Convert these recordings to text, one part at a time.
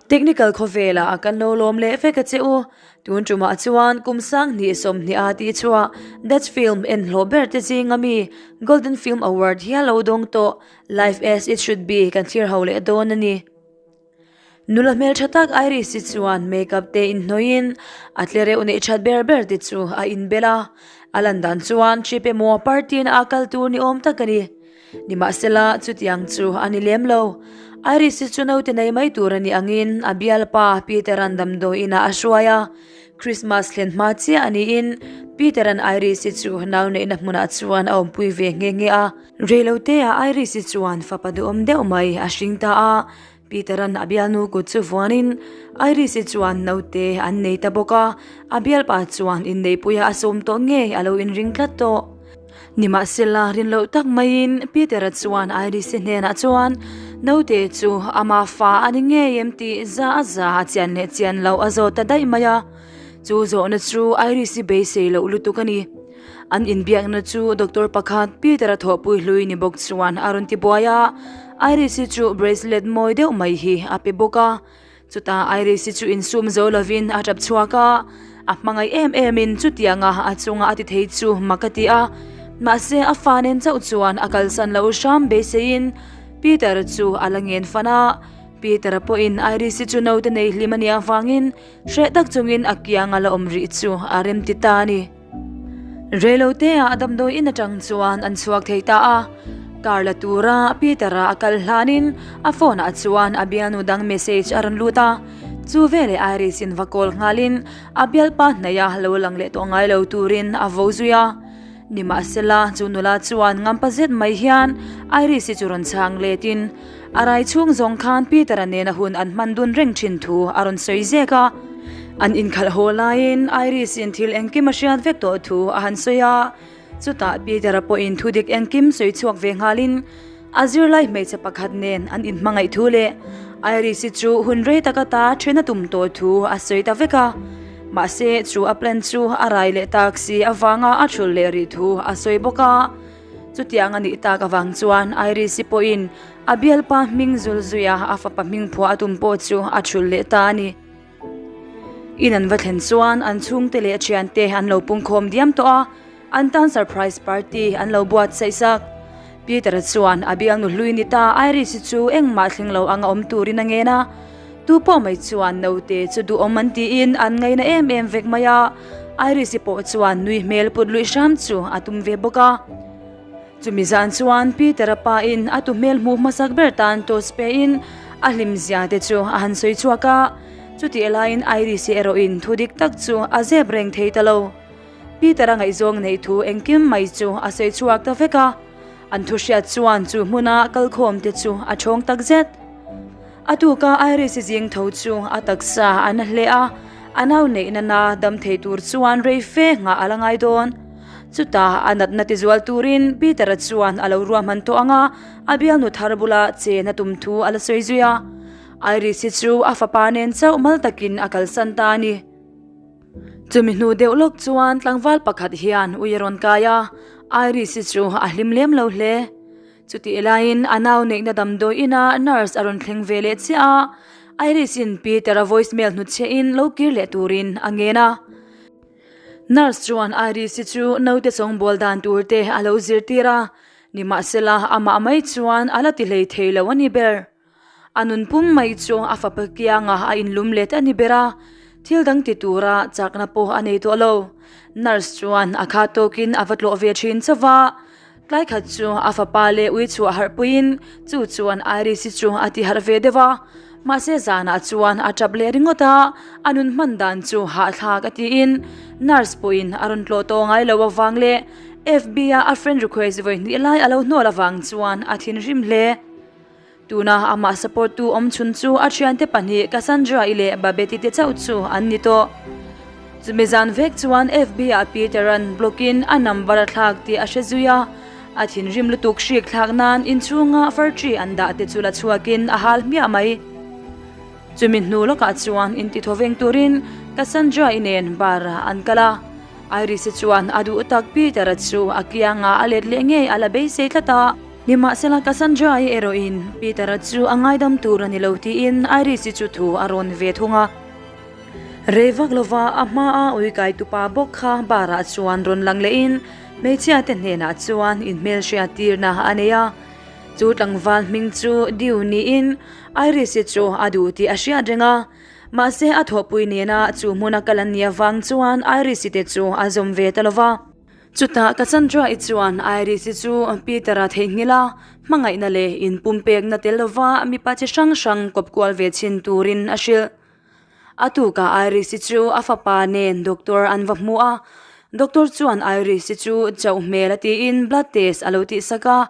Technical khawvelah a kan lo lawm leh vek a che u. Tun tumah chuan kum sang hnih 20 a tih chhuah Dutch film en hlawh ber te zinga mi Golden Film Award hial lo dawng tawh Life As It Should Be kan thlir ho leh dawn a ni. Nula hmeltha tak Iris-i chuan makeup te inhnawih in a tlereuh neih that ber ber te chu a inbel a, a lan dan chuan trip emaw party na a kal tur ni awm tak a ni. Nimahsela chutiang chu a ni lem lo. Iris-i chu naute nei mai tur a nih angin a bialpa Peter-a'n damdawi inah a hruai a, Christmas thlen hma chiah a niin Peter-a'n Iris-i chu nau neihna hmunah chuan a awmpui ve nghe nghe a. Reiloteah Iris-i chuan fapa duhawm deuh mai a hring ta a, Peter-a'n a bialnu kut chu vuanin Iris-i chuan naute an nei ta bawk a, a bialpa chuan inneihpuia a sawm tawh ngei a lo inring tlat tawh. Nimahsela rin loh tak maiin Peter-a chuan Iris-i hnenah chuan naute chu ama fa a ni ngei em tih za a za a chian leh chian loh a zawt ta daih mai a, chu zawhna chu Iris-i beisei loh lutuk a ni. An inbiakna chu doctor pakhat Peter-a thawhpui hlui ni bawk chuan a rawn ti buai a, Iris-i chu bracelet mawi deuh mai hi a pe bawk a. Chutah Iris-i chu insum zo lovin a tap chhuak a, a hmangaih em emin chutianga a chunga a ti thei chu mak a ti a. Mahse a fa nen chauh chuan a kalsan loh hram beiseiin Peter chu a la ngen fan a. Peter-a pawhin Iris-i chu naute nei hlim a nih avangin hreh tak chungin a kianga la awm rih chu a remti ta a ni. Reiloteah a damdawi in atang chuan an chhuak thei ta a, car la tura Peter-a a kal hlanin a phone ah chuan a bialnu dang message a rawn lut a, chu veleh Iris in va call nghalin a bialpa hnaih a lo lang leh tawh ngai lo turin a vo zui a. Nimahsela chu nula chuan ngampa zet mai hian Iris-i chu rawn chhang letin A rai chhung zawng khan Peter-a nena hun an hman dun reng thin thu a rawn sawi zek a. An inkhalh haw laiin Iris-in thil engkim a hriat vek tawh thu a han sawi a. Chutah Peter-a pawhin thu dik engkim sawi chhuak ve nghalin a zirlai hmeichhe pakhat nen an inhmangaih thu leh Iris-i chu hun rei tak ata then a tum tawh thu a sawi ta vek a. Mahse chu a plan chu a rai leh tak si avanga a thul leh rih thu a sawi bawk a. Chutiang a nih tak avang chuan Iris-i pawhin a bialpa hming zul zuia a fapa hming phuah a tum pawh chu a thulh leh ta a ni. In an va thlen chuan an chhungte leh a thiante an lo pungkhawm diam tawh a, an tan surprise party an lo buatsaih sak. Peter-a chuan a bialnu hlui ni ta Iris-i chu engmah thleng lo anga awm turin a ngen a, tu pawh mai chuan naute chu duhawm an tiin an ngaina em em vek mai a, Iris-i pawh chuan nui hmel put luih hram chu a tum ve bawk a. Chumi zan chuan Peter-a pain a tu hmel hmuh hmasak ber tan toast pein a hlim zia te chu a han sawi chhuak a, chutih laiin Iris-i erawhin thu dik tak chu a zep reng thei ta lo. Peter-a ngaihzawng neih thu engkim mai chu a sawi chhuak ta vek a, an thu hriat chuan chu hmuna kalkhawm te chu a thawng tak zet. A tuka Iris-i zing tho chu a taksa a na hle a, a nau neih nana dam thei tur chuan rei fe nghah a la ngai dawn. Chutah a natna tizual turin Peter-a chuan a lo ruahman tawh ang a, a bialnu thar bula chen a tum thu a la sawi zui a. Iris-i chu a fapa nen chauh mal takin a kalsan ta a ni. Chumi hnu deuh lawk chuan tlangval pakhat hian ui a rawn kai a, Iris-i chu a hlim lem lo hle. Chutih laiin a nau neihna damdawi ina nurse a rawn thleng ve leh chiah a, Iris-in Peter-a voice mail hnutchhiahin lo kir leh turin a ngen a. Nurse chuan Iris-i chu naute chawngbawl dan tur te a lo zirtir a, nimahsela amah mai chuan a la ti hlei thei lo a ni ber. A nun pum mai chu a fapa kiangah a inlum let a ni ber a, thil dang ti tura chakna pawh a nei tawh lo. Nurse chuan a khat tawkin a va tlawh ve thin chauh va, tlai khat chu a fapa leh ui chhuah harh puiin chu chuan Iris-i chu a ti harh ve deuh a, mahse zanah chuan a tap leh ringawt a, a nun hman dan chu hahthlak a tiin nurse pawhin a rawn tlawh tawh ngai lo avang leh FB-a a friend request vawi hnih lai a lo hnawl avang chuan a thinrim hle. Tuna amah support tu awm chhun chu a thiante pahnih Cassandra-i leh Babette-i te chauh chu an ni tawh. Chumi zan vek chuan FB-ah Peter-a'n block-in a number a thlak tih a hre zui a, a thinrim lutuk hrik thlak nan inchhunga fir tree an dah te chu la chhuakin a hal hmiah mai. Chumi hnu lawkah chuan intithaw veng turin Cassandra-i nen bar-ah an kal a, Iris-i chuan a duh tak Peter-a chu a kiangah a let leh ngei a la beisei tlat a. Nimahsela Cassandra-i erawhin Peter-a chu a ngaidam tur a ni lo tiin Iris-i chu thu a rawn ve thung a. Rei vak lova a hmaa ui kaitupa bawk kha bar-ah chuan rawn lang lehin hmeichhia te hnenah chuan inhmelhriat tirna a nei a. Chu tlangval hming chu Dew niin Iris-i chu a duh tih a hriat reng a. Mahse a thawhpui nena chu hmuna kal an nih avang chuan Iris-i te chu a zawm ve ta lova. Chutah Cassandra-i chuan Iris-i chu Peter-a theihnghilh a, hmangaihna leh inpumpekna tel lova mipa chi hrang hrang kawp kual ve chhin turin a hrilh. A tukah Iris-i chu a fapa nen doctor an va hmu a, doctor chuan Iris-i chu chauh hmel a tiin blood test a lo tihsak a.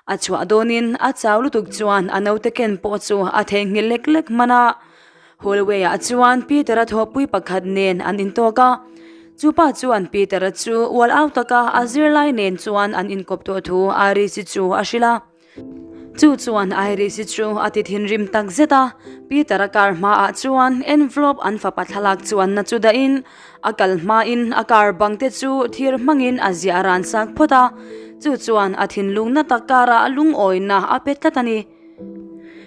A chhuah dawnin a chau lutuk chuan a naute ken pawh chu a theihnghilh lek lek hman a. Hallway-ah chuan Peter-a thawhpui pakhat nen an intawk a, chu pa chuan Peter-a chu ual au taka a zirlai nen chuan an inkawp tawh thu Iris-i chu a hrilh a. Chu chuan Iris-i chu a ti thinrim tak zet a, Peter-a car hmaah chuan envelope an fapa thlalak chuanna chu dahin a kal hmain a car bang te chu thir hmangin a ziah ran sak phawt a, chu chuan a thinlungna tak karah lungawina a pe tlat a ni.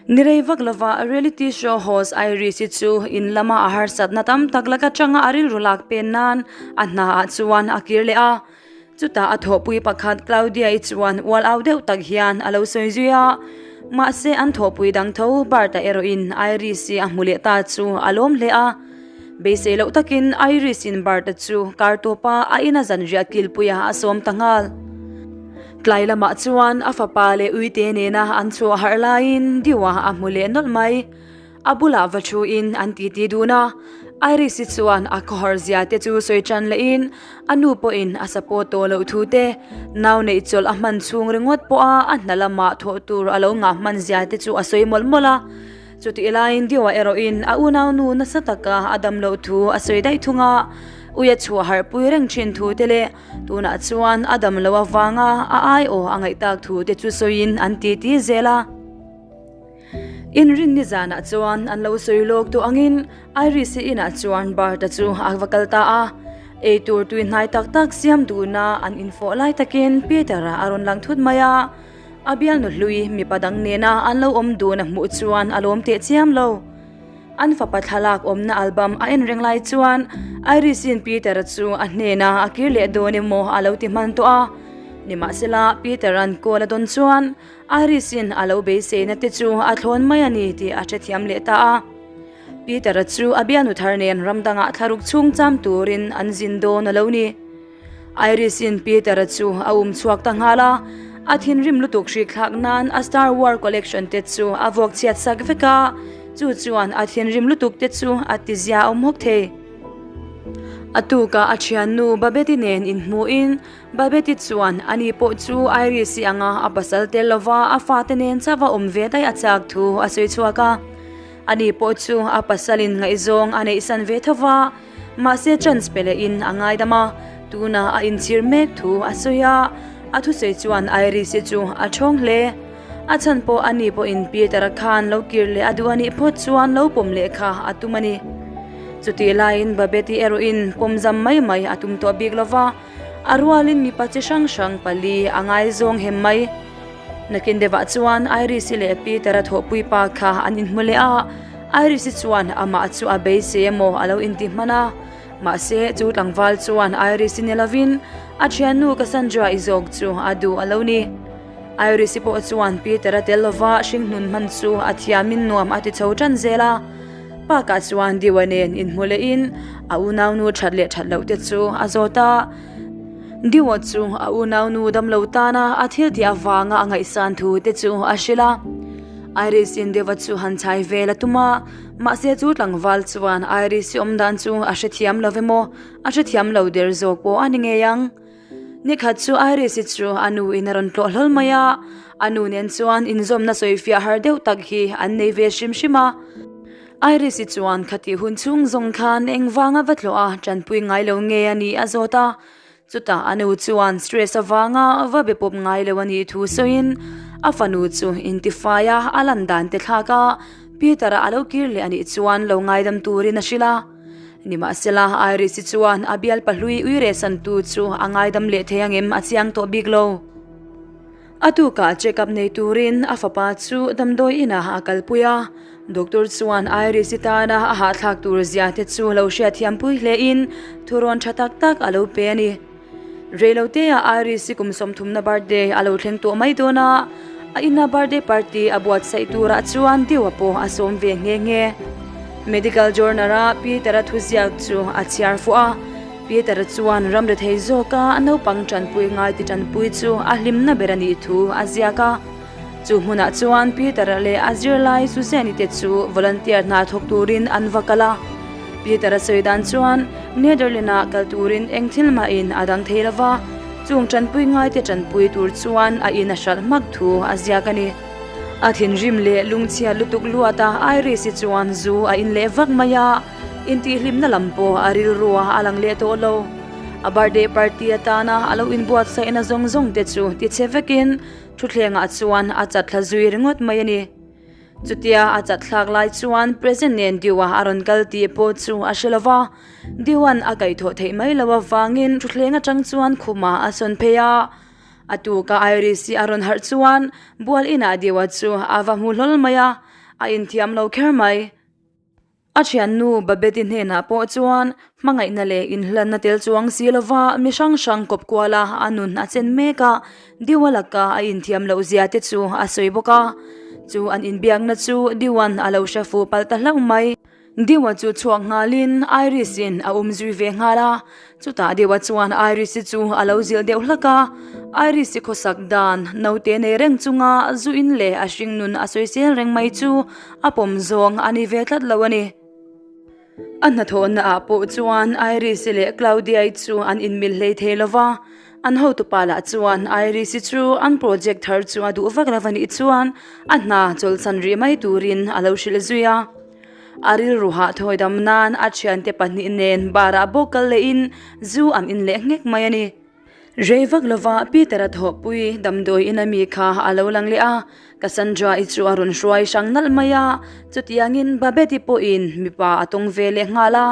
Ni rei vak lova reality show host Iris-i chu in lama a harsatna tam tak lak atanga a rilru lak pen nan a hnaah chuan a kir leh a. Chutah a thawhpui pakhat Claudia-i chuan ual au deuh tak hian a lo sawi zui a. Mahse an thawhpui dang tho Bart-a erawhin Iris-i a hmu leh ta chu a lawm hle a. Beisei loh takin Iris-in Bart-a chu kar tawpa a ina zanriah kilpuia a sawm ta nghal. Tlai lamah chuan a fapa leh uite nena an chhuah harh laiin Diwa a hmu leh nawlh mai. A bulah va thuin an titi dun a, Iris-i chuan a khawhar zia te chu sawi tan lehin a nu pawhin a support tawh loh thu te, nau neih chawlh a hman chhung ringawt pawha a hna lamah thawh tur a lo ngah hman zia te chu a sawi mawlh mawlh a. Chutih laiin Diwa erawhin a unaunu nasa taka a dam loh thu a sawi daih thung a, ui a chhuah harhpui reng thin thu te leh Tunah chuan a dam loh avanga a aiawh a ngaih tak thu te chu sawiin an titi zel a. Inrinni zanah chuan an lo sawi lawk duh angin Iris-i inah chuan Bart-a chu a va kal ta a. Eitur tui hnai tak tak siam duhna an infawh lai takin Peter-a a rawn lang thut mai a. A bialnu hlui mipa dang nena an lo awm dun a hmuh chuan a lawm teh chiam lo. An fapa thlalak awmna album a en reng lai chuan Iris-in Peter-a chu a hnena a kir leh dawn emaw a lo ti hman tawh a. Nimahsela, Peter-a'n call a dawn chuan Iris-in a lo beiseina te chu a thlawn mai a ni tih a hrethiam leh ta a. Peter-a chu a bialnu thar nen ram dangah thlaruk chhung cham turin an zin dawn a lo ni. Iris-in Peter-a chu a um chhuak ta nghal a, a thinrim lutuk hrik thlak nan a Star War collection te chu a vuak chhiat sak vek a, chu chuan a thinrim lutuk te chu a ti zia awm hawk thei. A tukah a thiannu Babette-i nen inhmuhin Babette-i chuan ani pawh chu Iris-i anga a pasal tel lova a fate nen chauh a awm ve daih a chak thu a sawi chhuak a. Ani pawh chu a pasalin ngaihzawng a neihsan ve tho va. Mahse chance pe lehin a ngaidam a, tunah a inchhir mek thu a sawi a, a thusawi chuan Iris-i chu a thawng hle. A chhan pawh ani pawhin Peter-a khan lo kir leh a duh a nih phawt chuan lo pawm leh kha a tum a ni. Chutih laiin Babette-i erawhin pawmzam mai mai a tum tawh bik lova, a rualin mipa chi hrang hrang pali a ngaizawng hem mai. Nakin deuhah chuan Iris-i leh Peter-a thawhpui pa kha an inhmu leh a, Iris-i chuan amah chu a beisei emaw a lo inti hman a. Mahse, chu tlangval chuan Iris-i ni lovin a thiannu Cassandra-i zawk chu a duh a lo ni. Iris-i pawh chuan Peter-a tel lova hringnun hman chu a thiamin nuam a ti chho tan zel a. Park-ah chuan Diwa nen inhmu lehin a unaunu that leh that loh te chu a zawt a. Diwa chu a unaunu damlo tana a thil tih avanga a ngaihsan thu te chu a hrilh a. Iris-in Diwa chu han chhai vel a tum a, mahse chu tlangval chuan Iris-i awm dan chu a hrethiam lo emaw, a hrethiam lo der zawk pawh a ni ngei ang. Nikhat chu Iris-i chu a nu in a rawn tlawh hlawl mai a, a nu nen chuan inzawmna sawifiah har deuh tak hi an nei ve hrim hrim a. Iris-i chuan khatih hun chhung zawng khan engvanga va tlawh a tanpui ngai lo nge a nih a zawt a, chutah a nu chuan stress avanga va be pawp ngai lo a nih thu sawiin a fanu chu intifai a a lan dan te thlak a, Peter-a a lo kir leh a nih chuan lo ngaidam turin a hrilh a. Nimahsela, Iris-i chuan a bialpa hlui uire santu chu a ngaidam leh thei angem a chiang tawh bik lo. A tukah check up nei turin a fapa chu damdawi inah a kalpui a, doctor chuan Iris-i tana a hahthlak tur zia te chu lo hriatthiampui hlein thurawn tha tak tak a lo pe a ni. Reiloteah Iris-i kum sawmthumna birthday a lo thleng tawh mai dawn a, a ina birthday party a buatsaih turah chuan Dewa pawh a sawm ve nghe nghe. Medical Journal-a Peter-a thuziak chu a chhiar fuh a, Peter-a chuan ram rethei zawka naupang tanpui ngai ti tanpui chu a hlimna ber a nih thu a ziak a. Chu hmunah chuan Peter-a leh a zirlai Suzanne-i te chu volunteer hna thawk turin an va kal a. Peter-a sawi dan chuan Netherlands-ah kal turin eng thil mahin a dang thei lo va, chung tanpui ngaite tanpui tur chuan a in a hralh hmak thu a ziak a ni. A thinrim leh lungchhiat lutuk luata Iris-i chuan zu a in leh vak mai a, intihhlimna lam pawh a rilrua a lang leh tawh lo. A birthday party atana a lo inbuatsaihna zawng zawng te chu tichhe vekin Thutthlengah chuan a chat thla zui ringawt mai a ni. Chutia a chat thlak lai chuan present nen Diwa a rawn kal tih pawh chu a hre lo va. Diwan a kaihthawh theih mai loh avangin thutthleng atang chuan khumah a sawn phei a. A tuka Iris-i a rawn harh chuan bual inah Diwa chu a va hmu hlawl mai a, a inthiam lo kher mai. A thiannu Babette-i hnenah pawh chuan hmangaihna leh inhlanna tel chuang si lova mi hrang hrang kawp kuala a nun a chen mek a, Diwa laka a inthiam loh zia te chu a sawi bawk a. Chu an inbiakna chu Diwan a lo hre fuh palh ta hlauh mai. Diwa chu chhuak nghalin Iris-in a um zui ve nghal a, Chutah deuha chuan Iris-i chu a lo zilh deuh hlak a, Iris-i khawsak dan naute nei reng chunga zu in leh a hring nun a sawisel reng mai chu a pawm zawng a ni ve tlat lo a ni. A hnathawhna ah pawh chuan Iris-i leh Claudia-i chu an inmil hlei thei lo va, an hotupa lah chuan Iris-i chu an project thar chu a duh vak lo a nih chuan a hna chawlhsan rih mai turin a lo hrilh zui a. A rilru hah thawi dam nan a thiante pahnih nen bar ah bawk kal leh in zu an in leh nghek mai a ni. Rei vak lova Peter-a thawhpui damdawi in a mi kha a lo lang leh a, Cassandra-i chu a rawn hruai hrang nalh mai a, chutiangin Babette-i pawhin mipa a tawng ve leh nghal a,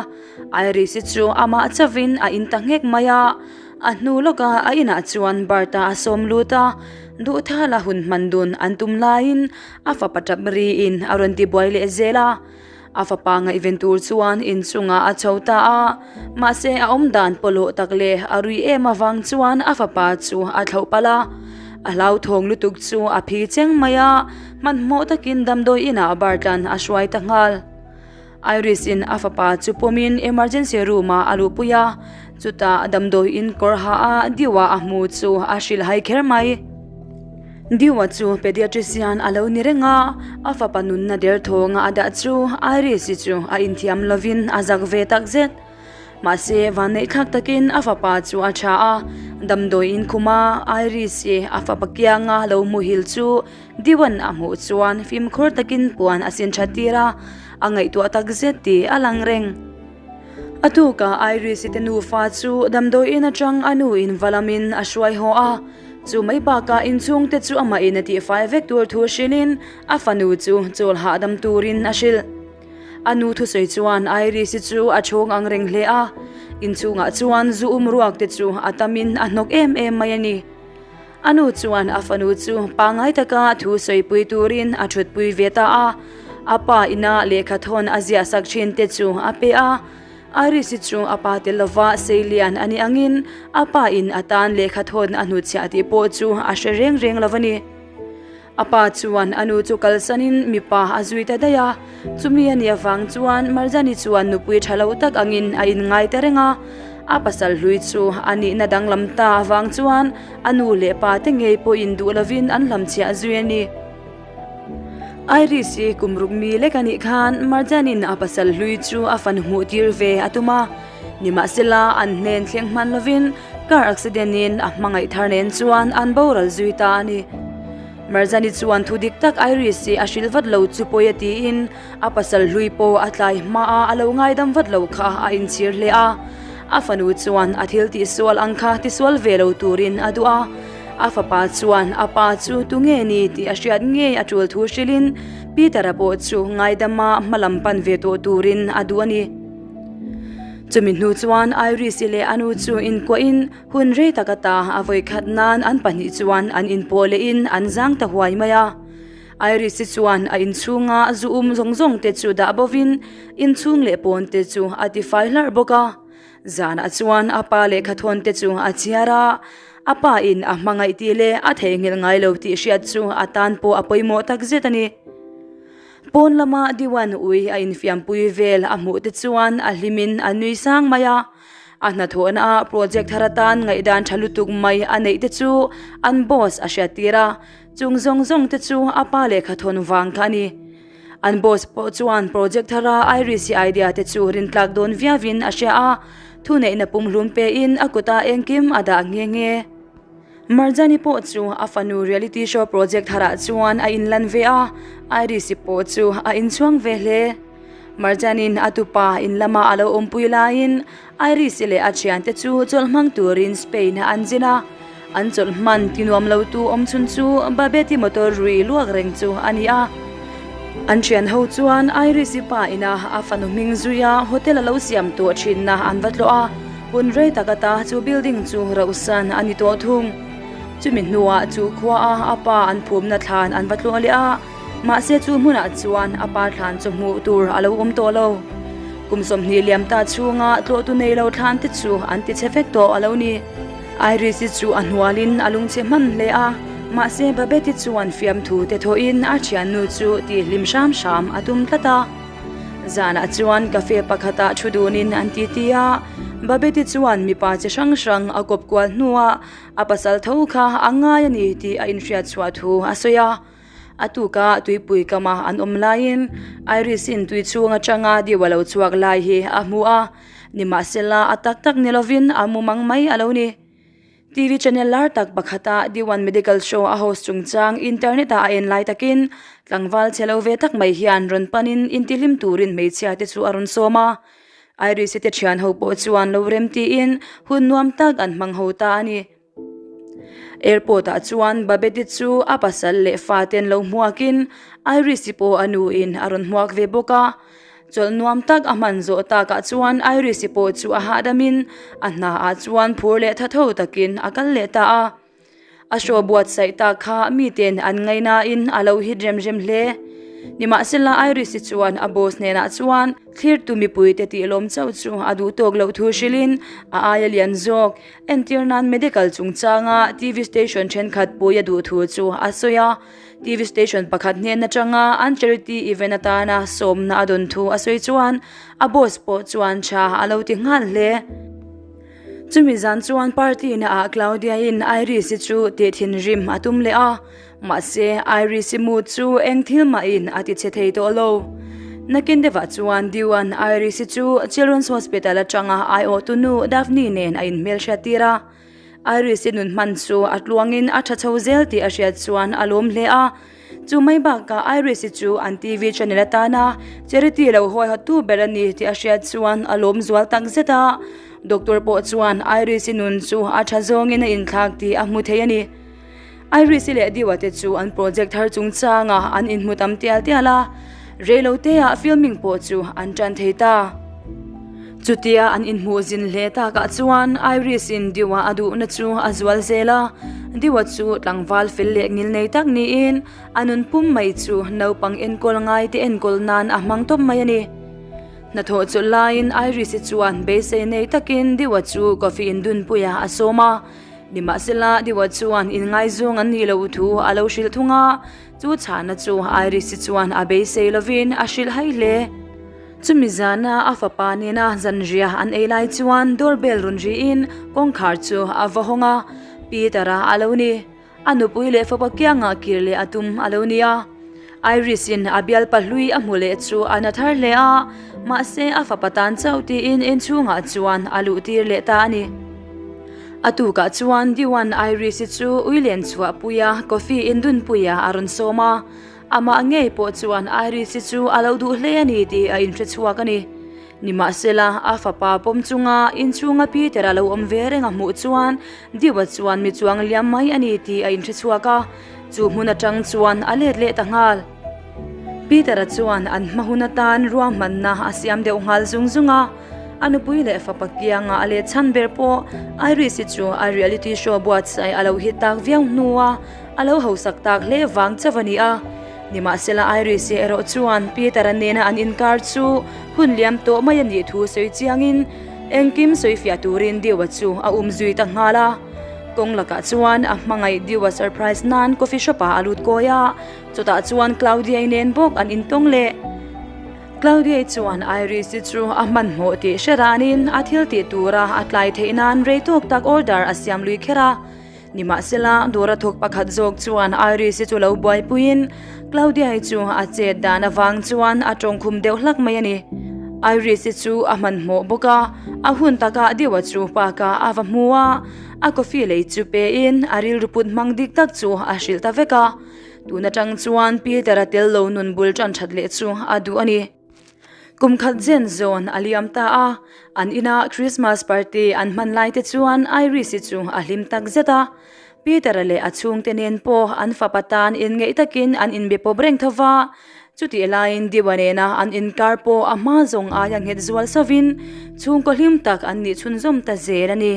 Iris-i chu amah chauhin a in ta nghek mai a, a hnu lawka a inah chuan Bart-a a sawm lut a, duhthala hun hman dun an tum laiin A fapa tap riin a rawn ti buai leh zel a, a fapa ngaihven tur chuan inchungah a chho ta a, mahse a awm dan pawlawh tak leh a rui em avang chuan a fapa chu a thlauh palh a, a hlauthawng lutuk chu a phi cheng mai a, hmanhmawh takin damdawi inah Bartlan a hruai ta nghal. Iris in a fapa chu pawmin emergency room ah a luhpui a, chutah damdawi in kawr ha a Diwa a hmu chu a hrilhhai kher mai. Diwa chu pediatrician a lo ni reng a, a fapa nunna derthawnga a dah chu Iris i chu a inthiam lovin a zak ve takzet. Mahse vanneihthlak takin a fapa chu a tha a, damdawi in khuma Iris i a fapa kianga lo hmuhil chu Diwan a hmuh chuan fimkhur takin puan a sin that tir a, a ngaihtuah tak zet tih a lang reng. A tukah Iris-i te nufa chu damdawi in atang a nu in va lamin a hruai haw a, chu mai bakah inchhungte chu amahin a tihfai vek tur thu hrilhin a fanu chu chawl hahdam turin a hrilh. A nu thusawi chuan Iris-i chu a chhawng ang reng hle a, inchhungah chuan zu um ruak te chu a tamin a hnawk em em mai a ni. A nu chuan a fanu chu pangngai taka thu sawipui turin a thutpui ve ta a, a pa ina lehkha thawn a ziahsak thin te chu a pe a. Iris-i chu a pa tel lova seilian a nih angin a pa in a tan lehkha thawn a hnutchhiah tih pawh chu a hre reng reng lo a ni. A pa chuan a nu chu kalsanin mipa a zui ta daih a, chumi a nih avang chuan Marjani chuan nupui tha lo tak angin a inngai ta reng a. A pasal hlui chu a nihna danglam ta avang chuan a nu leh pa te ngei pawhin duh lovin an hlamchhiah zui a ni. Iris-i kum ruk mi lek a nih khan Marjanin a pasal hlui chu a fanu hmuh tir ve a tum a, nimahsela an hnen thleng hman lovin Car accident in a hmangaih thar nen chuan an boral zui ta a ni. Marzani chuan thu dik tak Iris-i a hrilh vat lo chu pawi a tiin a pasal hlui pawh a tlai hma a a lo ngaidam vat lo kha a inchhir hle a. A fanu chuan a thil tihsual ang kha tisual ve lo turin a duh a. A fapa chuan a pa chu tunge ni tih a hriat ngei a tul thu hrilhin Peter-a pawh chu ngaidama hmalam pan ve tawh turin a duh a ni. Chumi hnu chuan Iris-i leh a nu chu inkuahin hun rei tak ata a vawikhat nan an pahnih chuan an inpawh lehin an zang ta huai mai a. Iris-i chuan a inchhunga zu um zawng zawng te chu dah bovin inchhung leh pawn te chu a tifai hlarh bawk a. Zanah chuan a pa lehkhathawn te chu a chhiar a, a pa in a hmangaih tih leh a theihnghilh ngai lo tih hriat chu a tan pawh a pawimawh tak zet a ni. Pawn lama Diwan ui a infiampui vel a hmuh te chuan a hlimin a nui sang mai a, a hnathawhna ah project thar atan ngaihdan tha lutuk mai a neih te chu an boss a hriattir a, chung zawng zawng te chu a pa lehkhathawn vang kha a ni. An boss pawh chuan project thara Iris-i idea te chu rintlak dawn viauin a hria a, thuneihna pumhlum pein a kutah engkim a dah nghe nghe. Marjani pawh chu a fanu reality show project tharah chuan a inlan ve a, Iris-i pawh chu a inchhuang ve hle. Marjani'n a tupa in lama a lo awmpui laiin Iris-i leh a thiante chu chawlh hmang turin Spain-ah an zin a, an chawlh hman tinuam lotu awmchhun chu Babette-i motor rui luak reng chu a ni a. An thian ho chuan Iris-i pa ina a fanu hming zuia hotel a lo siam tawh thinna an va tlawh a, hun rei tak ata chu building chu rauhsan a ni tawh thung. Chumi hnuah chu khuaa a pa an phumna thlan an va tlawh leh a, mahse chu hmunah chuan a pa thlan chu hmuh tur a lo awm tawh lo. Kum 20 liam ta chhunga tlawhtu nei lo thlan te chu an ti chhe vek tawh a lo ni. Iris-i chu a hnualin a lungchhe hman hle a, mahse Babette-i chuan fiamthu te thawhin a thiannu chu tihhlim hram hram a tum tlat a. Zanah chuan cafe pakhatah thu dunin an titi a, Babette-i chuan mipa chi hrang hrang a kawp kual hnuah a pasal tho kha a ngai a ni tih a inhriat chhuah thu a sawi a. A tuka tuipui kama an awm laiin Iris-in tui chhung atanga diu a lo chhuak lai hi a hmu a. Nimahsela, a tak tak ni lovin a mumang mai a lo ni. TV channel lar tak pakhata D1 Medical Show a host chungchang internet ah a en lai takin tlangval chhe lo ve tak mai hian rawn panin intihlim turin hmeichhia te chu a rawn sawm a. Iris-i te thian ho pawh chuan lo rem tiin hun nuam tak an hmang ho ta a ni. Airport ah chuan Babette chu a pasal leh faten lo hmuakin Iris-i pawh a nuin a rawn hmuak ve bawk a. Chawlh nuam tak a hman zawh takah chuan Iris-i pawh chu a hahdamin a hna ah chuan phur leh tha tho takin a kal leh ta a. A show buatsaih tak kha miten an ngaihnain a lo hit rem rem hle. Nimahsela Iris-i chuan a boss hnenah chuan thlirtu mipuite tihlawm chauh chu a duh tawk loh thu hrilhin a aia lian zawk Entir nan medical chungchanga TV station thenkhat pui a duh thu chu a sawi a, TV station pakhat hnen atanga an charity event atana sawmna a dawn thu a sawi chuan a boss pawh chuan tha a lo ti nghal hle. Chumi zan chuan party na ah Claudia in Iris-i chu tih thinrim a tum leh a, Mahse, Iris-i mood chu eng thil mahin a ti chhe thei tawh lo. Nakin deuhah chuan Dew-a'n Iris-i chu Children's Hospital atanga aiawhtu nu Daphne nen a inhmelhriat tir a. Iris-i nun hman chu a tluangin a tha chho zel tih a hriat chuan a lawm hle a. Chu mai bakah Iris-i chu an TV channel atana charity lo huaihawttu ber a ni tih a hriat chuan a lawm zual tak zet a. Doctor pawh chuan Iris-i nun chu a tha zawngin a inthlak tih a hmu thei a ni. Iris-i leh Diwa te chu an project thar chungchangah an inhmu tam tial tial a, reiloteah filming pawh chu an tan thei ta. Chutia an inhmuh zin hle takah chuan Iris-in Diwa a duhna chu a zual zel a, Diwa chu tlangval fel leh ngil nei tak niin a nun pum mai chu naupang enkawl ngaite enkawl nan a hmang tawp mai a ni. Hnathawh chawlh laiin Iris-i chuan beisei nei takin Diwa chu coffee indunpuiah a sawm a. Nimahsela, Diwa chuan inngaizawng an nih loh thu a lo hrilh thung a, chu chhahna chu Iris-i chuan a beisei lovin a hrilh hai hle. Chumi zana a fapa nena zanriah an ei lai chuan doorbell rawn riin kawngkhar chu a va hawng a, Peter-a a lo ni. A nupui leh fapa kiangah kir leh a tum a lo nia. Iris-in a bialpa hlui a hmu leh chu a na thar hle a, mahse a fapa tan chauh tiin inchhungah chuan a luh tir leh ta a ni. A tukah chuan Diwan Iris-i chu ui len chhuahpuia coffee indunpuia a rawn sawm a, amah ngei pawh chuan Iris-i chu a lo duh hle a ni tih a inhrechhuak a ni. Nimahsela, a fapa pawm chunga inchhunga Peter a lo awm ve reng a hmuh chuan Diwa chuan mi chuang liam mai a ni tih a inhrechhuak a, chu hmun atang chuan a let leh ta nghal. Peter-a chuan an hma hun atan ruahmanna a siam deuh nghal zung zung a. A nupui leh fapa kianga a let chhan ber pawh Iris-i chu a reality show buatsaih a lo hit tak viau hnua a lo hausak tak hle vang chauh a ni a. Nimahsela Iris-i erawh chuan Peter-a nena an inkar chu hun liam tawh mai a nih thu sawi chiangin engkim sawi fiah turin Dewa chu a um zui ta nghal a. Kawng lakah chuan a hmangaih Dewa surprise nan coffee shop-ah a lut kawi a, chutah chuan Claudia-i nen bawk an intawng leh. Claudia-i chuan Iris-i chu a hmanhmawh tih hre ranin a thil tih tura a tlai theih nan rei tawk tak order a siam lui kher a. Nimahsela, dawra thawk pakhat zawk chuan Iris-i chu lo buaipuiin Claudia-i chu a chet dan avang chuan a tawngkhum deuh hlak mai a ni. Iris-i chu a hmanhmawh bawk a, a hun takah Dewa chu park-ah a va hmu a, a coffee lei chu pein a rilru put hmang dik tak chu a hrilh ta vek a. Tun atang chuan Peter-a tel lo nun bul tan that leh chu a duh a ni. Kum khat zen zawn a liam ta a, an inah Christmas party an hman lai te chuan Iris-i chu a hlim tak zet a. Peter-a leh a chhungte nen pawh an fapa tan inngeih takin an inbe pawp reng tho va. Chutih laiin Diwa nena an inkar pawh a hma zawng aia nghet zual sovin chhungkaw hlim tak an nih chhunzawm ta zel a ni.